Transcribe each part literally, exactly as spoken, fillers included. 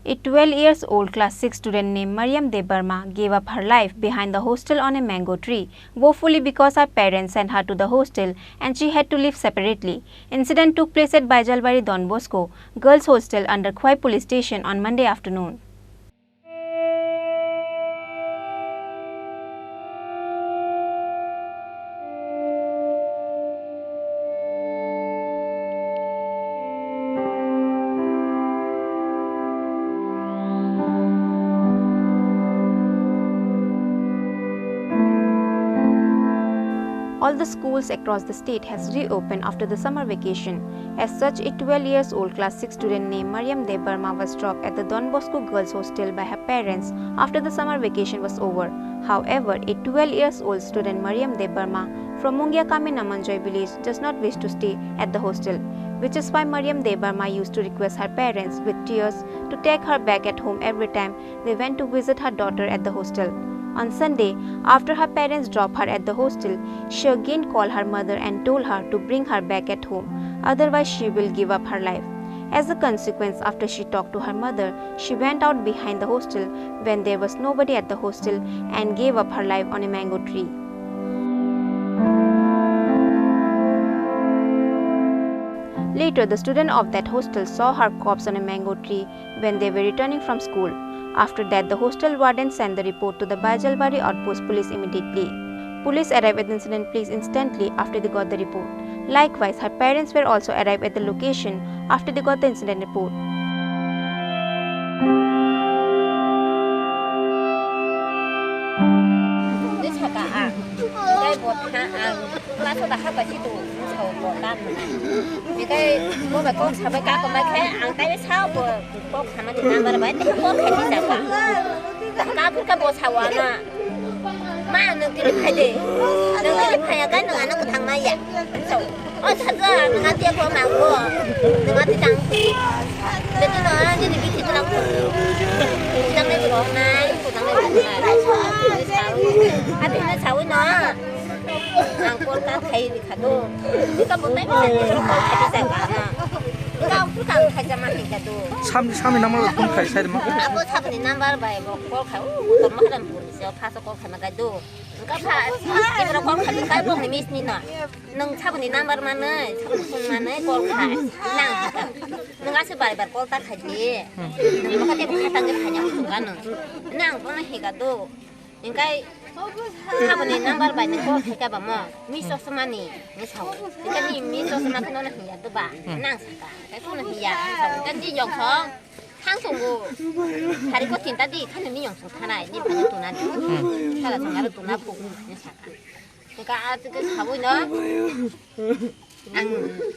A twelve years old class six student named Mariam Debbarma gave up her life behind the hostel on a mango tree, woefully because her parents sent her to the hostel and she had to live separately. Incident took place at Baijalbari Don Bosco Girls Hostel under Khwai Police Station on Monday afternoon. All the schools across the state has reopened after the summer vacation. As such, a twelve years old class six student named Mariam Debbarma was dropped at the Don Bosco Girls Hostel by her parents after the summer vacation was over. However, a twelve years old student Mariam Debbarma from Mungia Kami Namanjoi village does not wish to stay at the hostel, which is why Mariam Debbarma used to request her parents with tears to take her back at home every time they went to visit her daughter at the hostel. On Sunday, after her parents dropped her at the hostel, she again called her mother and told her to bring her back at home, otherwise she will give up her life. As a consequence, after she talked to her mother, she went out behind the hostel when there was nobody at the hostel and gave up her life on a mango tree. Later, the student of that hostel saw her corpse on a mango tree when they were returning from school. After that, the hostel warden sent the report to the Baijalbari outpost police immediately. Police arrived at the incident place instantly after they got the report. Likewise, her parents were also arrived at the location after they got the incident report. Tei saka ang, tei bo tha ang, class o da hapa si tu, sao bo ta. Tei bo bai kok sabai ka ko mai khe ang tei sao bo kok sama ni number bai tei kok khai ni saka. Ka phur ka bo sao ana. Ma, nwng tini phai de. Nwng tini phai ya, kai nwng ano kwthang ma ya. So, o saja, nwng ati ko ma ko. Nwng ati tang. Jadi no, nini bithi tlang ko. Tang le ko nai, ko tang le ko nai. Ati na sawi no. Ang kol ka khai di khado. Ka bo tai bisa ni kol khai di sa ka na. Ka ka khai jama hai ka do. Sam, sami namo tum khai sai ma. Abo sabni number bai bo kol khai. U, to ma ram pur se pha so kol khai ma ka do. Ka pha, ibro kol khai ka bo ni mis ni na. Nwng sabni number manwi, sabni phone manwi kol khai. Nang. Nwng ase bar bar kol ta khai di. Nwng ka te khatang ke phanya ka nwng. Nang bono he ka do. Hingkai saboni number bai ni kok khaika ba mo, mi chosma ni, ni sao. Hingkai ni mi chosma kheno na hiya do ba, nang saka. Kai kheno hiya, sao. Hingkai ni yong song, thang tongo. Hari ko chinta di, khani ni yong song thanai, ni bhai tuna di. Sala song aro tuna phu, ni saka. Hingkai a tu ke saboi no. Ang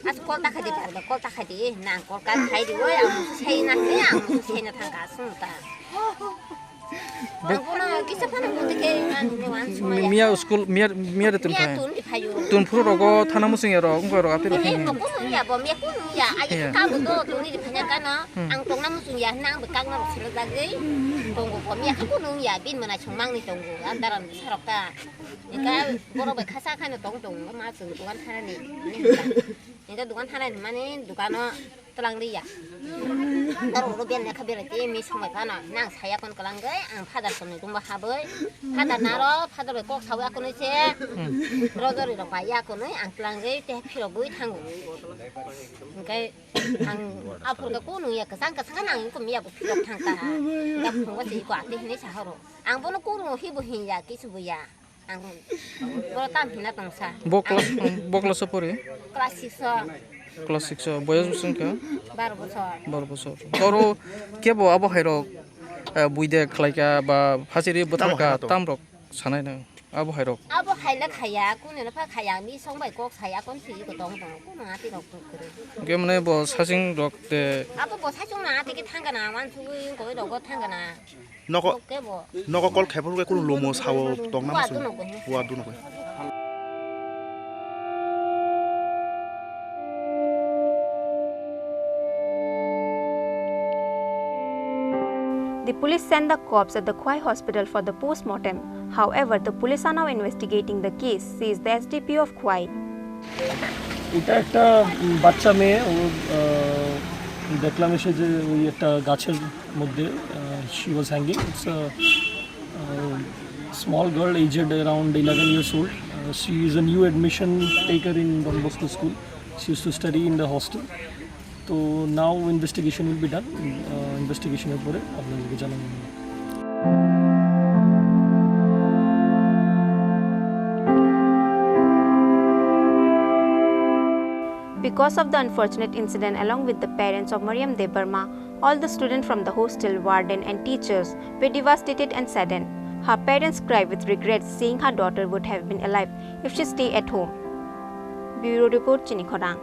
as kol ta khai di, bar bar kol ta khai di, nang kol ka khai di, oi, ang musu sai na, ni ang musu sai na thang ka sung ta. Ang kono kisa phano muti ke, ang ni wan suma ya. Miya school, miya, miya de tun Miya phai. Tun di phayo. Tun phuru rogo thana musung ya rog, ungko rog apir Ni rog. Mo ko ya, bo miya ko ya, ai ka bo do, tun ni phanya ka no, ang tong na musung ya, nang be kang na rok sila jagei. Tong go bo miya ka ko nung ya, bin mana chungmang ni tong go, andaran sarok ta. Eka borok bai khasa khaino tong tong, ma chwng dukan thanani. Eka dukan thanani mani dukano twlang liya. Taro ro ben lekha berai te mi song bai phano nang saya kon kwlang goi, ang father song ni room bo haboi. Father naro, father bai kok sawi akonoi se. Rojori rok bai ya akonoi ang twlang goi te phirok goi thango. Hingke ang aphur ka kunu ya kwchang kwchang nang ko miya bo phirok thang ta. Eka phungo se ko ate hinui sa horo. Ang bono kunu hi bo hin ya, kisu bo ya. Ang boro tam hina tongsa. Bo class, bo class o pori? Class six o. Class six o. Boyos bosong kha? Baro bosor. Baro bosor. Toro kebo abo hairok, eh, buide khlaika ba phasiri Tamo bwtharka hana to. Tamrok sanai nang. Abo hairok. Abo haile khaya, kune no pha khaya, mi song bai kok saya, kon si ko tong tong, kuno ati rok kok kre. Hingke mane bo sasing rok de. Abo bo sasing na ati ke thangka na, wan sugui koi rok thangka na. Noko, Oke, bo. Noko call khai phuru khe kunu lomo sao tong na Wa muchung. Duno koi. Wa duno koi. The police sent the corpse at the Khwai hospital for the post-mortem. However, the police are now investigating the case, says the S D P O of Khwai. এটা একটা, উম, বাচ্চা মেয়ে, ও, আহ, দেখলাম এসে যে ওই একটা গাছের মধ্যে she was hanging. It's a small girl aged around eleven years old. She is a new admission taker in Don Bosco School. She used to study in the hostel. তো now investigation will be done. ইনভেস্টিগেশনের পরে আপনাদেরকে জানানো হবে। Because of the unfortunate incident, along with the parents of Mariam Debbarma, all the students from the hostel, warden, and teachers were devastated and saddened. Her parents cry with regret, saying her daughter would have been alive if she stayed at home. Bureau Report, Chini Khorang.